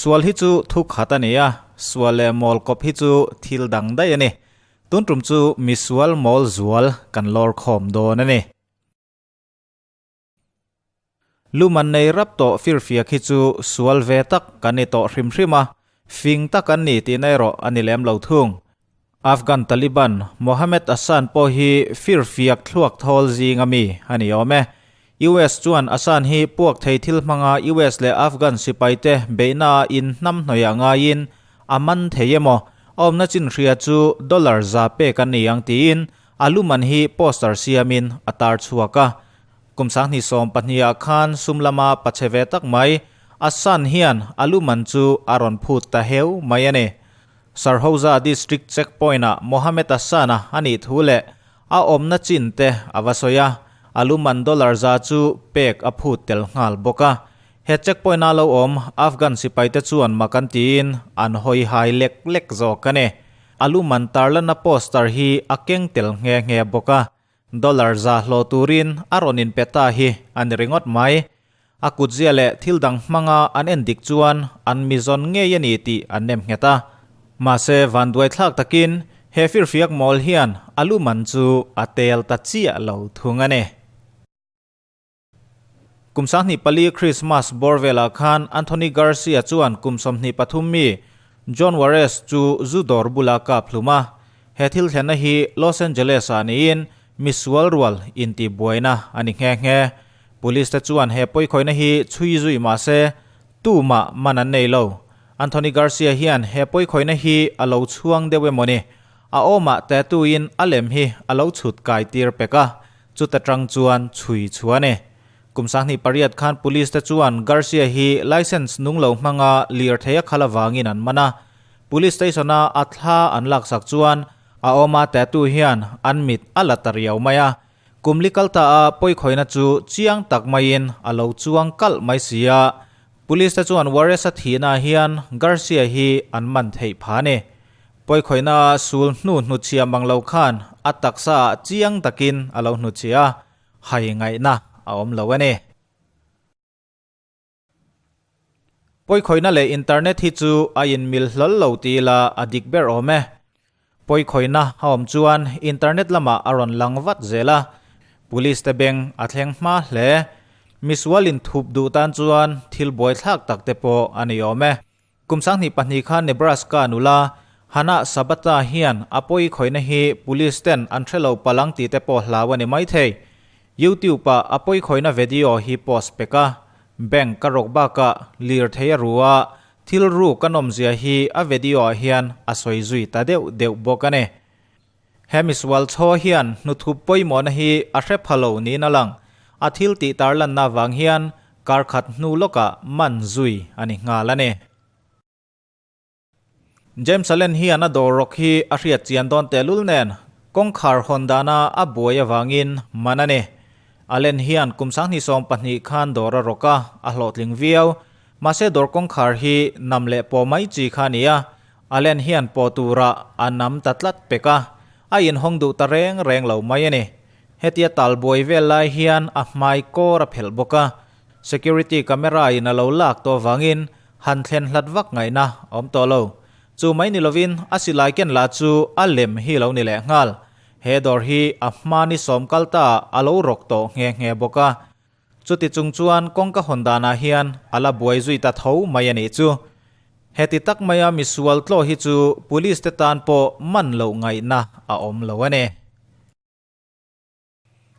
Sual hi chu thu khat a ni a, sual leh mawl kawp hi chu thil dang daih a ni. Tun tum chu misual mawl zual kan lawr khawm dawn a ni. Luman nei rap tawh firfiak hi chu sual ve tak kan ni tawh hrim hrim a, fing tak an ni tihna erawh a ni lem lo thung. Afghan Taliban Mohammed Ahsan pawh hi firfiak thluak thawl zinga mi a ni awm e. US chuan Ahsan hi puak thei thil hmanga US leh Afghan sipaite beihnaah in hnamhnawih ngaiin a man thei emaw, a awmna chin hria chu dollar za pek an ni ang tiin a luman hi poster siamin a tar chhuak a. Kum 2012 ah khan sum lama pachhe ve tak mai Ahsan hian a luman chu a rawn phut ta heu mai a ni. Sarhoza District Checkpoint-ah Mohammed Ahsan-a a nih thu leh a awmna chin te a va sawi a, a luman dollar za chu pek a phut tel nghal bawk a. He checkpoint-a lo awm Afghan sipaite chuan mak an tiin an hawi hai lek lek zawk a ni. A luman tarlanna poster hi a keng tel nghe nghe bawk a. Dollar za hlawh turin a rawn inpe ta hi a ni ringawt mai. A kutzia leh thil dang hmanga an en dik chuan an mi zawn ngei a ni tih an nem nghet a. Mahse vanduai thlak takin he firfiak mawl hian a lu man chu a tel ta chiah lo thung a ni. Kum 24 Christmas bawr velah khan Anthony Garcia chuan kum 23 mi John Juarez chu zu dawr bula kap hlum a. He thil thlenna hi Los Angeles-ah niin misual rual intihbuaina a ni nghe nghe. Police te chuan he pawikhawihna hi chhui zui mah se, tumah man an nei lo. Anthony Garcia hian he pawikhawihna hi a lo chhuang deuh emaw ni? A awmah tattoo-in a lem hi a lo chhut kai tir pek a, chuta tang chuan chhui chhuah a ni. Kum 28 khan police te chuan Garcia hi license nung lo hmanga lirthei a khal avangin an man a. Police station-a a thla an laksak chuan a awma tattoo hian an mit a la ta riau mai a. Kum li kal ta a pawikhawihna chu chiang tak maiin a lo chuang kalh mai si a, Police te chuan Juarez-a thihnaah hian Garcia hi an man theih pha a ni. Pawikhawihna a sul hnu hnuchhia mang lo khan a taksa ah chiang takin a lo hnuchhia a, hai ngaihna a awm lo a ni. Pawikhawihna leh internet hi chu a inmil hlawl lo ti ila a dik ber awm e. Pawikhawihna a awm chuan internet lamah a rawn lang vat zel a, police te beng a thleng hma hle. Misual inthup duh tan chuan thil buaithlak tak te pawh a ni awm e. Kum 22 khan Nebraska nula Hannah Sabata hian a pawikhawihna hi police ten an hre lo palang tih te pawh hlau a ni maithei. YouTube-ah a pawikhawihna video hi post pek a, bank ka rawk bakah lirthei a ru a, thil ruk a nawmzia hi a video-ah hian a sawi zui ta deuh deuh bawk a ni. He misual chhaw hian hnuthup pawimawhna hi a hre pha lo niin a lang. A thil tih tarlanna avang hian kar khat hnu lawkah man zui a ni nghal a ni. James Allen hian a dawr rawk hi a hriat chian dawn tehlul nen kawngkhar hawn dana a buai avangin man a ni. Allen hian kum 2012 khan dawr a rawk a, a hlawhtling viau. Mahse dawr kawngkhar hi nam leh pawh mai chi kha a ni a, Allen hian pawh tura a nam ta tlat pek a, a inhawng duh ta reng reng lo mai a ni. Hetia tal buai vel lai hian a hmai kawr a phelh bawk a, security camera in a lo lak tawh avangin Han thlen hlat vak ngaihna a awm tawh lo. Chu mai ni lovin a silai ken lah chu a lem hi lo ni leh nghal. He dawr hi a hma ni sawm kal ta a lo rawk tawh nghe nghe bawk a. Chuti chung chuan kawngka hawn danah hian a la buai zui ta tho mai a nih chu. Heti tak maia misual tlaw hi chu police te tan pawh man loh ngaihna a awm lo a ni.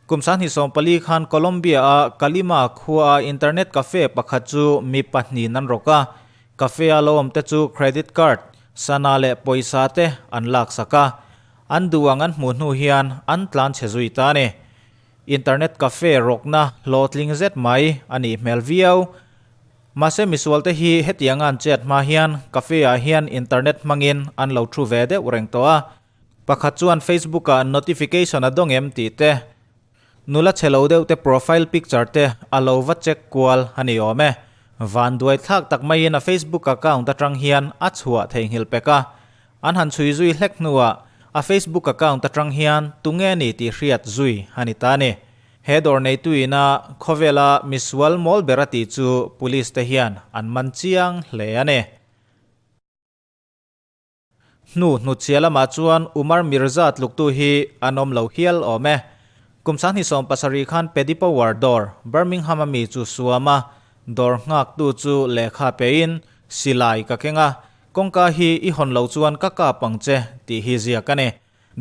Kum 2014 khan Colombia-a Calima khuaa internet cafe pakhat chu mi pahnihin an rawk a. Cafe-a lo awmte chu credit card, sana leh pawisa te an laksak a. An duh ang an hmuh hnu hian an tlan chhe zui ta a ni. Internet cafe rawkna hlawhtling zet mai a nih hmel viau. Mahse misualte hi hetianga an chet hma hian cafe-ah hian internet hmangin an lo thu ve deuh reng tawh a. Pakhat chuan Facebook-ah notification a dawng em tih te, nula chhe lo deuh te profile picture te a lo va check kual a ni awm e. Van duai thlak tak maiin a Facebook account atang hian a chhuah theihnghilh pek a. An han chhui zui hlek hnuah a Facebook account atang hian tunge ni tih hriat zui a ni ta a ni. He dawr neitu ina khawvela misual mawl ber a tih chu police te hian an man chiang hle a ni. Hnu hnutchhia lamah chuan Umar Mirza tluktu hi an awm lo hial awm e. Kum 27 khan Paddy Power dawr Birmingham a mi chu suam a, dawr nghaktu chu lehkha pein silai ka keng a, kawngka hi i hawn lo chuan ka kap ang che tih hi ziak a ni.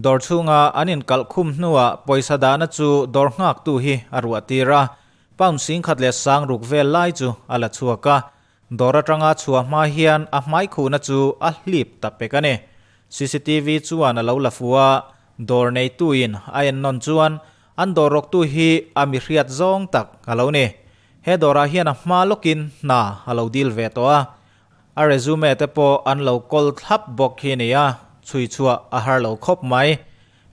Dawr chhunga an inkalh khum hnuah pawisa dahna chu dawr nghaktu hi a ruah tir a, pound 10,160 vel lai chu a la chhuak a. Dawr atanga chhuah hma hian a hmai khuhna chu a hlip ta pek a ni. Cctv chuan a lo la fu a, dawr neituin a en nawn chuan an dawr rawktu hi a mi hriat zawng tak a lo ni. He dawrah hian a hma lawkin hna a lo dil ve tawh a, A resume te pawh an lo kawl thlap bawk hi nia, chhui chhuah a har lo khawp mai.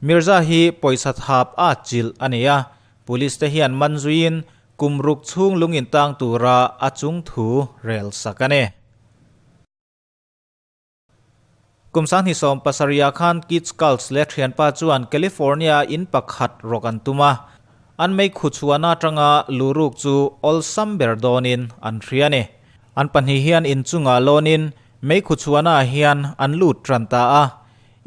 Mirza hi pawisa thap a chilh a ni a, police te hian man zuiin kum ruk chhung lung in tang tura a chung thu rel sak a ni. Kum 2017 khan Keith Skulls leh thianpa chuan California in pakhat rawk an tum a, an mei khu chhuahna atanga luruk chu awlsam ber dawnin an hria a ni. An pahnih hian inchungah lawnin mei khu chhuahnaah hian an lut tan ta a,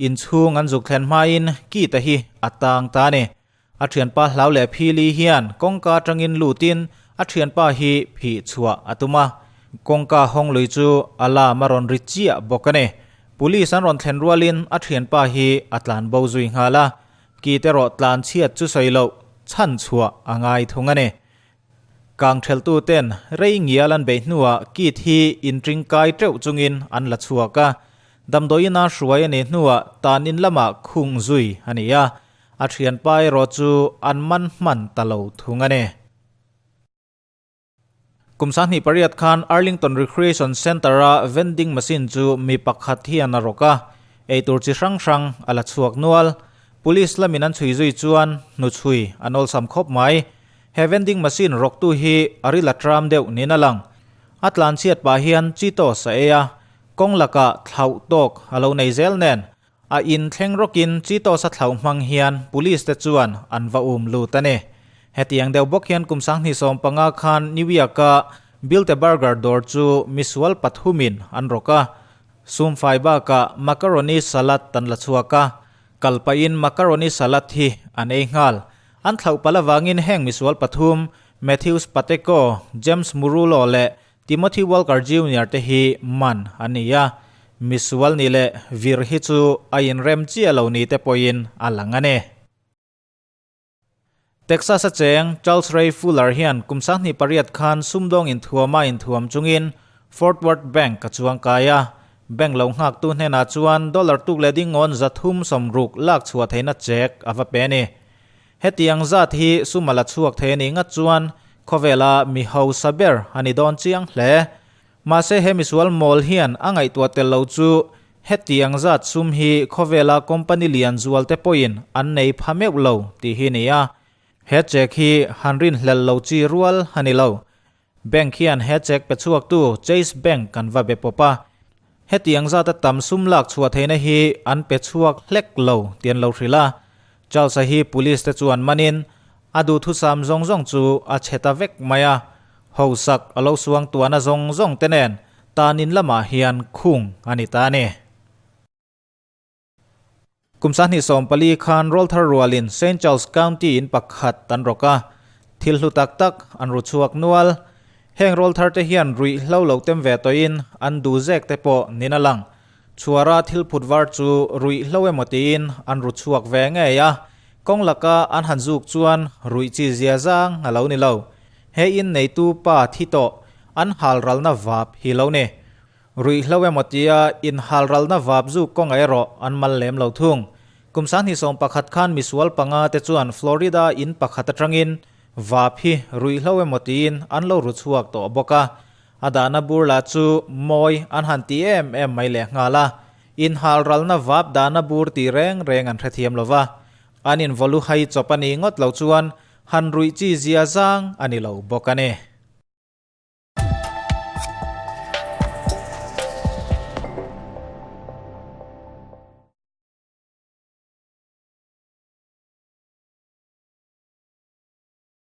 inchhung an zuk thlen hmain Keith-a hi a tang ta a ni. A thianpa hlau leh phili hian kawngka atangin lutin a thianpa hi phih chhuah a tum a, kawngka hawng lui chu a lam a rawn ri chiah bawk a ni. Police an rawn thlen rualin a thianpa hi a tlan bo zui nghal a, Keith erawh tlan chhiat chu sawi loh chhan chhuah a ngai thung a ni. Kang theltu ten rei ngial an beih hnuah Keith hi inṭingkai teuh chungin an la chhuak a, damdawiina hruai a nih hnuah tan in lamah khung zui a ni a, A thianpa erawh chu an man hman ta lo thung a ni. Kum 28 khan Arlington Recreation Center-a vending machine chu mi pakhat hian a rawk a, eitur chi hrang hrang a la chhuak nual. Police lamin an chhui zui chuan hnuchhui an awlsam khawp mai. He vending machine rawktu hi a ril a tram deuh niin a lang. A tlanchhiat pah hian Cheetos a ei a, kawng lakah thlauh tawk a lo nei zel nen. A in thleng rawkin Cheetos a thlauh hmang hian police te chuan an va um lut a ni. Hetiang deuh bawk hian kum 2015 khan New York-a Build-A-Burger dawr chu misual pathumin an rawk a. Sumfai bakah macaroni salad an la chhuak a, kal pahin macaroni salad hi an ei nghal. An thlauh palh avangin heng misual pathum Matthews Pateco, James Murulo leh Timothy Walker Junior te hi man an ni a, misual ni leh vir hi chu a inrem chiah lo ni te pawhin a lang a ni. Texas a cheng Charles Ray Fuller hian kum 28 khan sumdawng inthuama inthuam chungin Fort Worth Bank a chuang kai a, bank lo nghaktu hnenah chuan dollar tuk leh dingawn 360 lak chhuah theihna check a va pe a ni. Hetiang zat hi sum a la chhuak thei a nih ngat chuan khawvela mi hausa ber a ni dawn chiang hle. Mahse he misual mawl hian a ngaihtuah tel lo chu hetiang zat sum hi khawvela company lian zual te pawhin an nei pha meuh lo tih hi ni a. He check hi han rinhlel lo chi rual a ni lo. Bank hian he check pe chhuaktu Chase Bank kan va be pawp a. Hetiang zata tam sum lak chhuah theihna hi an pe chhuak hlek lo tih an lo hrilh a. Charles-a hi police te chuan manin a duhthusam zawng zawng chu a chhe ta vek mai a. Hausak a lo suang tuahna zawng zawng te nen tanin lamah hian khung a ni ta a ni. Kum 2014 khan rawlthar rualin Saint Charles County in pakhat an rawk a, thil hlu tak tak an ru chhuak nual. Heng rawlthar te hian ruih hlo lo tem ve tawhin an duh zek te pawh nin a lang. Chhuara thil phut var chu ruih hlo emaw tiin an ru chhuak ve ngei a, kawng laka an han zuk chuan ruih chi zia zang a lo ni lo. He in neitu pa thi tawh an halralna vap hi lo ni. Ruihhlo emaw tia inhalralna vap zuk kawngah erawh an mal lem lo thung. Kum 2011 khan misual panga te chuan Florida in pakhat atangin vap hi ruihhlo emaw tiin an lo ru chhuak tawh bawk a. A dahna bur lah chu mawi an han ti em em mai lehnghal a. Inhalralna vap dahna bur ti reng reng an hrethiam lo va. An invaw lu hai chawp a nih ngawt lo chuan han ruih chi zia zang a ni lo bawk a ni.